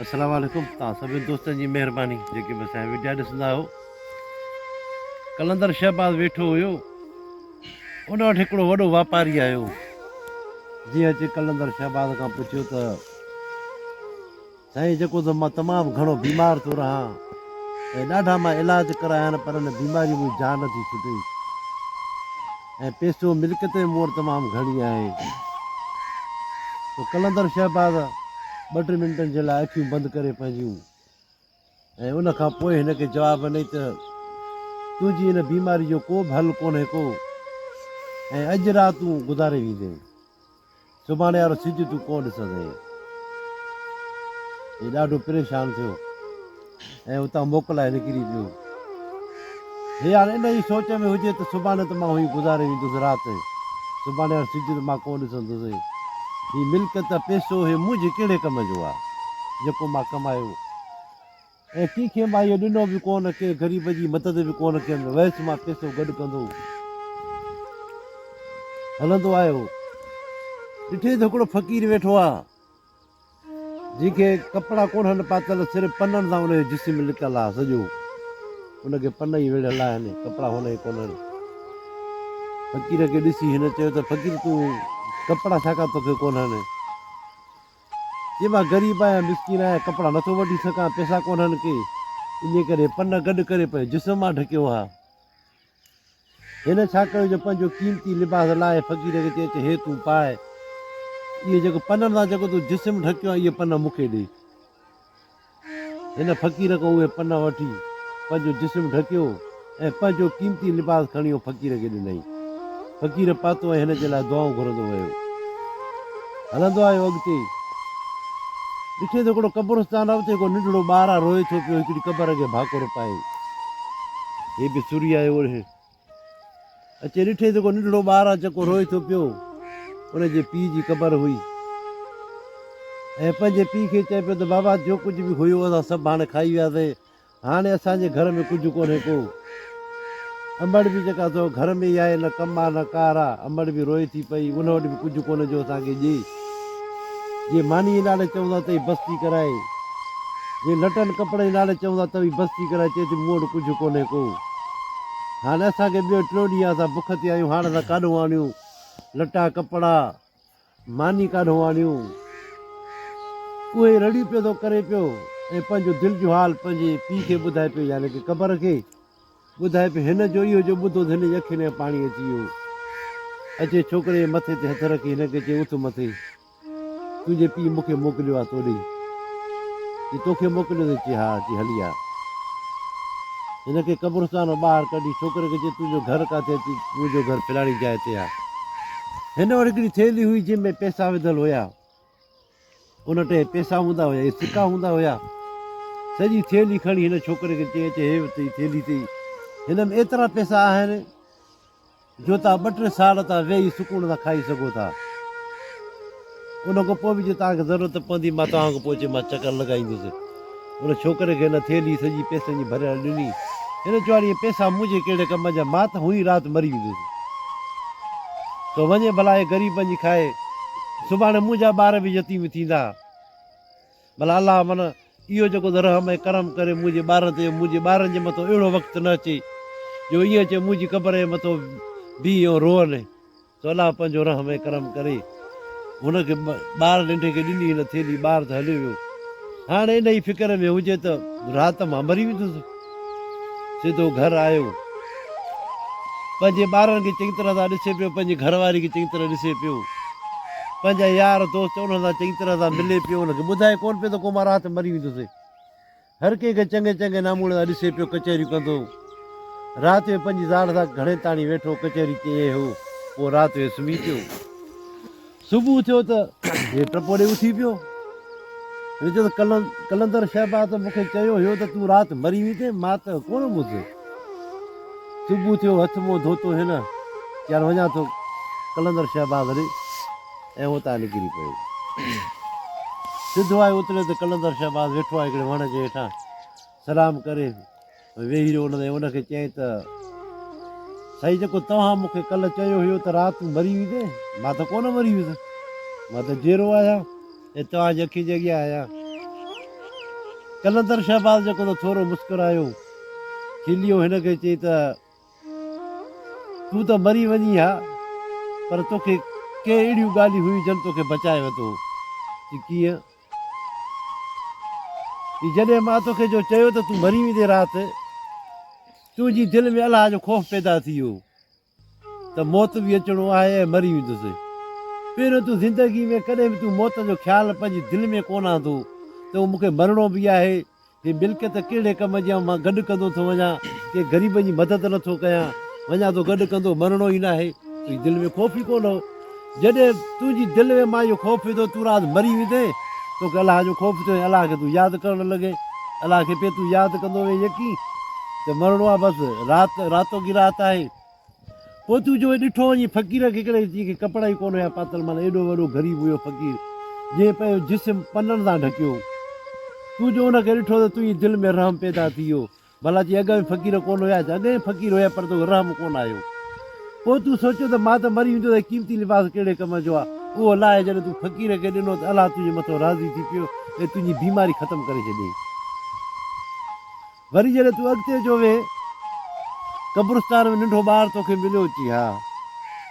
السلام عليڪم توهان سڀني دوستن جي مهرباني جيڪي به اسان جا وڊيا ڏسندا آهيو قلندر شهباز ويٺو هيو ان وٽ هڪڙو وڏو واپاري آيو جنهن اچي قلندر شهباز کان پڇيو ته سائين جيڪو ته مان تمام گهڻو بيمار ٿو رهان ۽ ڏاڍا مان علاج ڪرايا آهن پر ان بيماري منهنجي جان نٿي ڇٽي ۽ پيسو ملڪيت به مون وٽ تمام گهڻي آهي. سو قلندر شهباز ٻه ٽي منٽن جي لاء اکيون بند ڪري پنهنجيون ۽ ان کان پوء هن کي جواب ڏنائين ته تنهنجي ان بيماري جو ڪو به حل ڪونهي ڪو ۽ اڄ رات تون گذاري ويندين. سڀاڻي وارو سج تون ڪونه ڏسندين. هي ڏاڍو پريشان ٿيو ۽ اتان موڪلائي نڪري پيو. هي هاڻي ان ئي سوچ ۾ هجي ته سڀاڻي ته مان هئي گذاري ويندس رات، سڀاڻي وارو سج ته مان ڪونه ڏسندس. هي ملڪيت، پئسو هي منهنجي ڪهڙي ڪم جو آ، جيڪو مان ڪمايو. ۽ ڪنهن کي مان اهو ڏنو به ڪونه، ڪنهن غريب جي مدد به ڪونه ڪيم، ويس مان پئسو گڏ ڪندو هلندو آيو. ڏٺي ته هڪڙو فقير ويٺو آ، جنهن کي ڪپڙا ڪونهن پاتل، صرف پنن سان ان جو جسم لڪل آ سڄو، ان کي پن ئي ويڙهيل آهن، ڪپڙا هن کي ڪونهن. فقير کي ڏسي هن چيو ته فقير تون ڪپڙا ڇا ڪا توکي ڪونهن؟ چي مان غريب آهيان، مسڪين آهيان، ڪپڙا نٿو وٺي سگهان، پئسا ڪونهن ڪي، انهيء ڪري پن گڏ ڪري پنهنجي جسم مان ڍڪيو ها. هن ڇا ڪيو جو پنهنجو قيمتي لباس لاهي فقير کي چيس ته هي تون پاء، اهي جيڪو پنن سان جيڪو تون جسم ڍڪيو آهي، اهي پن مون کي ڏي. هن فقير کان اهي پن وٺي پنهنجو جسم ڍڪيو ۽ پنهنجو قيمتي لباس کڻي اهو فقير کي ڏنائين. فقير پاتو ۽ هن جي لاء دعائون گهرندو ويو. هلندو آيو اڳتي. ڏٺي ته هڪڙو قبرستان آهي اتي هڪڙو ننڍڙو ٻار آهي روئي ٿو پيو هڪڙي قبر کي ڀاڪر پائي. هي به سري آيو اوڏي. اچي ڏٺي ته ڪو ننڍڙو ٻار آ جيڪو روئي ٿو پيو. ان جي پيء جي قبر هئي ۽ پنهنجي پيء کي چئي پيو ته بابا جو ڪجهه به هيو اسان سڀ هاڻي کائي وياسين هاڻي اسان جي گهر ۾ ڪجهه ڪونهي ڪو. امڙ به جيڪا سو گهر ۾ ئي آهي نه ڪم آ نه ڪار آ. امڙ به روئي ٿي پئي ان وٽ به ڪجهه ڪونهي جو اسان کي ڏئي. جي ماني جي نالي چون ٿا ته هي بس ٿي ڪرائي. جي لٽن ڪپڙن جي نالي چون ٿا ته به بس ٿي ڪرائي. چئي ٿي مون وٽ ڪجهه ڪونهي ڪو. هاڻي اسان کي ٻيو ٽيون ڏينهن آ اسان بک تي آهيون هاڻ اسان ڪاڏهون آڻيون لٽا ڪپڙا ماني ڪاڏهون آڻيون. اهي رڙيون پيو ٿو ڪري پيو ۽ پنهنجو دل جو حال پنهنجي پيء کي ٻڌائي پيو يعني ڪه قبر کي. ٻڌائي پيو. هن جو اهو جو ٻڌو ته هن جي اکين ۾ پاڻي اچي ويو. اچي ڇوڪري جي مٿي تي هٿ رکي هن کي چيائين، اٿ مٿي. تنهنجي پيء مون کي موڪليو آهي تو ڏي. چي، توکي موڪليو اٿئي؟ چي، ها. چي، هلي آ. هن کي قبرستان مان ٻاهر ڪڍي ڇوڪري کي چي، تنهنجو گهر ڪاٿي آهي؟ چي، منهنجو گهر فلاڻي جاء تي آهي. هن وٽ هڪڙي ٿيلهي هئي جنهن ۾ پئسا وڌل هيا. ان وٽ اهي پئسا هوندا هيا، اهي سڪا هوندا هيا. سڄي ٿيلهي کڻي هن ڇوڪري کي چيائين، چي هي اٿئي ٿيلهي اٿئي، هن ۾ ايترا پئسا آهن جو توهان ٻه ٽي سال توهان ويهي سڪون سان کائي سگهو ٿا. ان کان پوء به جي توهان کي ضرورت پوندي مان توهان کان پوء اچي مان چڪر لڳائيندس. ان ڇوڪري کي هن ٿيلهي سڄي پئسن جي ڀريل ڏني. هن چيو هاڻي اهي پئسا منهنجي ڪهڙي ڪم جا، مان ته هونئن ئي رات مري ويندس. سو وڃي ڀلا اهي غريبن جي کائي. سڀاڻي منهنجا ٻار به يتيم ٿيندا. ڀلا الله من اهو جيڪو ته رحم ۽ ڪرم ڪري منهنجي ٻارن تي، منهنجي ٻارن جي مٿو اهڙو وقت نه اچي جو ائين اچي منهنجي قبر جي مٿو بيهي ۽ روئن. سو الله پنهنجو رحم ۽ ڪرم ڪري. هن کي ٻار ننڍي کي ڏني هن ٿيلهي، ٻار ته هليو ويو. هاڻي انهيء فڪر ۾ هجي ته رات مان مري ويندس. سڌو گهر آيو. پنهنجي ٻارن کي چڱي طرح سان ڏسي پيو، پنهنجي گهر واري کي چڱي طرح ڏسي پيو. پنهنجا يار دوست انهن سان چڱي طرح سان ملي پيو. هن کي ٻڌائي ڪونه پيو ته ڪو مان رات مري ويندس. هر ڪنهن کي چڱي چڱي نموني سان ڏسي پيو ڪچهريون ڪندو. رات جو پنهنجي زال سان گهڻي تاڻي ويٺو ڪچهري ڪيئي هو، پوء رات جو سمهي پيو. صبح ٿيو ته هي ٽپو ڏيئي اٿي پيو. هن چيو ته قلندر شهباز ته مون کي چيو هيو ته تون رات مري ويندين، مان ته ڪونه مس. صبح ٿيو هٿ منهن ڌوتو هن، چيائين وڃان ٿو قلندر شهباز ڏي ۽ اتان نڪري پيو. سڌو آيو اتريو ته قلندر شهباز ويٺو آهي هڪڙي وڻ جي هيٺان. سلام ڪري ويهي رهيو ان تي ان کي چيائين ته سائين جيڪو توهان مون کي ڪلهه چيو هيو ته رات تون مري ويندين مان ته ڪونه مري ويس مان ته جيئرو آهيان ۽ توهان جي اکين جي اڳيان آهيان. قلندر شهباز جيڪو ته ٿورو مسڪرايو، کليو، هن کي چئي ته تون ته مري وڃين ها، پر توکي ڪي اهڙيون ڳالهيون هيون جن توکي بچائي ورتو. چي ڪيئن؟ چي جڏهن مان توکي جو چيو ته تون مري ويندين رات، تنهنجي دل ۾ الله جو خوف پيدا ٿي ويو. ته موت به اچڻو آهي ۽ مري ويندس. پهريون تون زندگي ۾ ڪڏهن به تون موت جو خيال پنهنجي دل ۾ ڪونه آندو ته مون کي مرڻو به آهي، هي ملڪيت ڪهڙي ڪم جي آهي، مان گڏ ڪندو ٿو وڃان، ڪنهن غريبن جي مدد نه ٿو ڪيان، وڃان ٿو گڏ ڪندو، مرڻو ئي ناهي. تنهنجي دل ۾ خوف ئي ڪونه هو. جڏهن تنهنجي دل ۾ مان اهو خوف وڌو تون رات مري ويندين، توکي الله جو خوف ٿيو ۽ الله کي تون ياد ڪرڻ لڳين، الله کي پئي تون ياد ڪندو وئين يقين ته مرڻو آ بس رات راتو ڪي رات آهي. پوء تون جو ڏٺو وڃي فقير کي هڪڙي جنهن کي ڪپڙا ئي ڪونه هيا پاتل معنيٰ ايڏو وڏو غريب هيو فقير جنهن پنهنجو جسم پنن سان ڍڪيو هو. تون جو ان کي ڏٺو ته تنهنجي دل ۾ رحم پيدا ٿي ويو ڀلا چي اڳ ۾ فقير ڪونه هيا ڇا؟ اڳ ۾ فقير هيا پر توکي رحم ڪونه آيو. پوء تون سوچيو ته مان ته مري ويندس هي قيمتي لباس ڪهڙي ڪم جو آ؟ اهو لاهي جڏهن تون فقير کي ڏنو ته الله تنهنجي مٿو راضي ٿي پيو ۽ تنهنجي بيماري ختم ڪري ڇڏيائين. وري جڏهن تون اڳتي جو وين قبرستان ۾ ننڍو ٻار توکي مليو چي ها.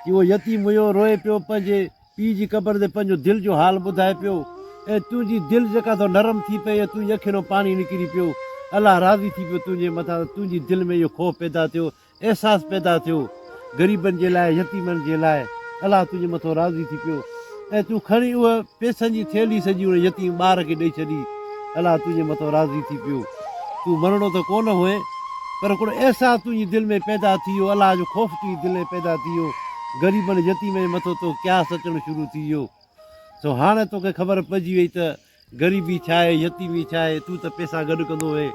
چي اهو يتيم هيو روئي پيو پنهنجي پيء جي قبر تي پنهنجو دل جو حال ٻڌائي پيو ۽ تنهنجي دل جيڪا ٿو نرم ٿي پئي ۽ تنهنجي اکين مان پاڻي نڪري پيو. الله راضي ٿي پيو تنهنجي مٿان ته تنهنجي دل ۾ اهو خوف پيدا ٿيو، احساس پيدا ٿيو غريبن جي لاء، يتيمن جي لاء. الله تنهنجي مٿو راضي ٿي پيو ۽ تون کڻي اها پئسن جي ٿيلهي سڄي ان يتيم ٻار کي ڏئي ڇڏي. الله تنهنجي مٿو راضي ٿي پيو. تون مرڻو ته ڪونه هئين، پر هڪڙو احساس تنهنجي دل ۾ پيدا ٿي ويو، الله جو خوف تنهنجي دل ۾ پيدا ٿي ويو، غريبن يتيمن جي مٿو تو قياس اچڻ شروع ٿي ويو. سو هاڻي توکي خبر پئجي وئي ته غريبي ڇا آهي، يتيمي ڇا آهي، تون ته پئسا گڏ ڪندو هئين.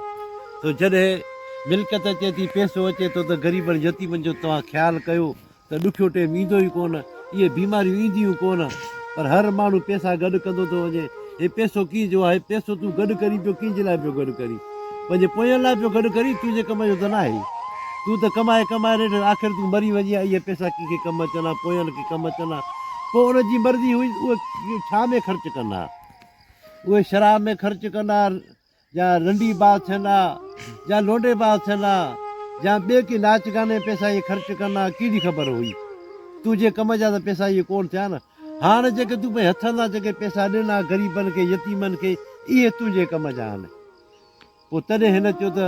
سو جڏهن ملڪيت اچي ٿي، پئسو اچي ٿو ته غريبن يتيمن جو توهان خيال ڪيو ته ڏکيو ٽيم ايندو ئي ڪونه، اهي بيماريون اينديون ئي ڪونه، پر هر ماڻهو پئسا گڏ ڪندو ٿو وڃي، هي پئسو ڪنهن جو آهي، پئسو تون گڏ ڪرين پيو ڪنهن جي لاء پيو گڏ ڪرين، پنهنجي پوين لاء پيو گڏ ڪرين، تنهنجي ڪم جو ته ناهي، تون ته ڪمائي ڪمائي نيٺ آخر تون مري وڃين ها، اهي پئسا ڪنهن کي ڪم اچن ها، پوين کي ڪم اچن ها، پوء ان جي مرضي هئي اهي ڇا ۾ خرچ ڪن ها، اهي شراب ۾ خرچ ڪن ها، يا رنڊي باز ٿين ها يا لونڊي باز ٿين ها يا ٻئي ڪنهن ناچ گاني ۾ پئسا اهي خرچ ڪن ها ڪهڙي خبر هئي. تنهنجي ڪم جا ته پئسا اهي ڪونه ٿيا نه. هاڻ جيڪي تون پنهنجي هٿن سان جيڪي پئسا ڏنا غريبن کي يتيمن کي اهي تنهنجي ڪم جا آهن. پوء تڏهن هن چيو ته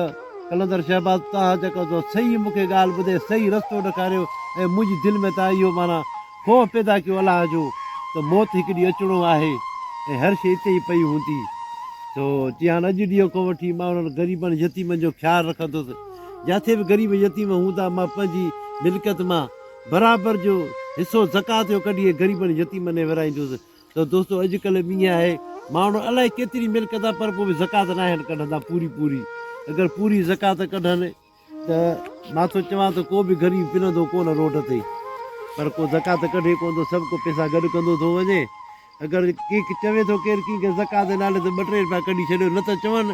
قلندر شهباز توهان جيڪو تو صحيح مون کي ڳالهه ٻڌائي صحيح رستو ڏيکاريو ۽ منهنجي دل ۾ توهان اهو معنيٰ خوف پيدا ڪيو الله جو ته موت هڪ ڏينهن اچڻو آهي ۽ هر شيء اتي ئي پئي هوندي. سو چيائين اڄ ڏينهن کان وٺي مان انهن غريبن يتيمن جو خيال رکندس. جاٿي به غريب يتيم هوندا مان پنهنجي ملڪيت مان برابر جو حصو زڪوات جو ڪڍي غريبن يتيمن ۾ ورهائيندس. ته دوستو اڄ ڪلهه به ائين آهي ماڻهو الائي ڪيتري ملڪيت آهي پر پوء به زڪوات ناهن ڪڍندا پوري پوري اگر پوري زڪوات ڪڍن ته مان ٿو چوان ته ڪو به غريب پنندو ڪونه روڊ تي پر ڪو زڪوات ڪڍي ڪونه ٿو سڀ ڪو پئسا گڏ ڪندو ٿو وڃي اگر ڪي چوي ٿو ڪير ڪنهن کي زڪوات جي نالي تي ٻه ٽي روپيا ڪڍي ڇڏيو نه ته چون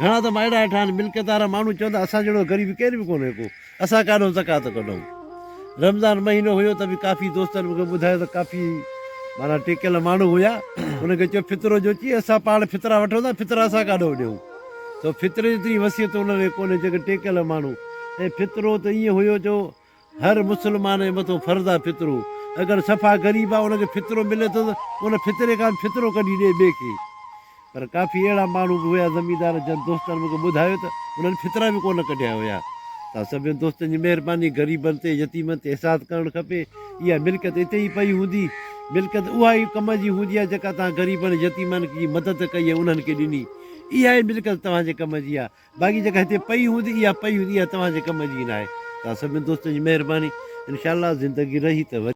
گهڻا ته مان اهڙا ڏٺا آهن ملڪيت وارا ماڻهو چون ته اسان جهڙو غريب ڪير به ڪونهي ڪو اسان ڪاڏو زڪوات ڪڍون رمضان مهينو هيو ته به ڪافي دوستن مون کي ٻڌايو ته ڪافي معنيٰ ٽيڪيل ماڻهو هيا انهن کي چيو فطرو جو چي اسان پاڻ فطرا وٺون ٿا فطرا اسان ڪاڏو ڏيون سو فطري جيتري وصيت انهن ۾ ڪونهي جيڪي ٽيڪيل ماڻهو ۽ فطرو ته ائين هيو جو هر مسلمان جي مٿو فرض آهي فطرو اگر صفا غريب آهي ان کي فطرو ملي ٿو ته ان فطري کان به فطرو ڪڍي ڏي ٻئي کي پر ڪافي اهڙا ماڻهو به هيا زميندار جن دوستن مون کي ٻڌايو ته انهن فطرا به ڪونه ڪڍيا هيا تان سڀني دوستن جي مهرباني غريبن تي يتيمن تي احساس ڪرڻ کپي اها ملڪيت اتي ئي پئي هوندي ملڪيت اها ئي ڪم جي هوندي آهي جيڪا توهان غريبن يتيمن جي مدد ڪئي ۽ انهن کي ڏني اها ئي ملڪيت توهان جي ڪم جي آهي باقي جيڪا هتي پئي هوندي اها پئي هوندي اها توهان جي ڪم جي ناهي. توهان سڀني دوستن جي مهرباني انشاء الله زندگي رهي ته وري.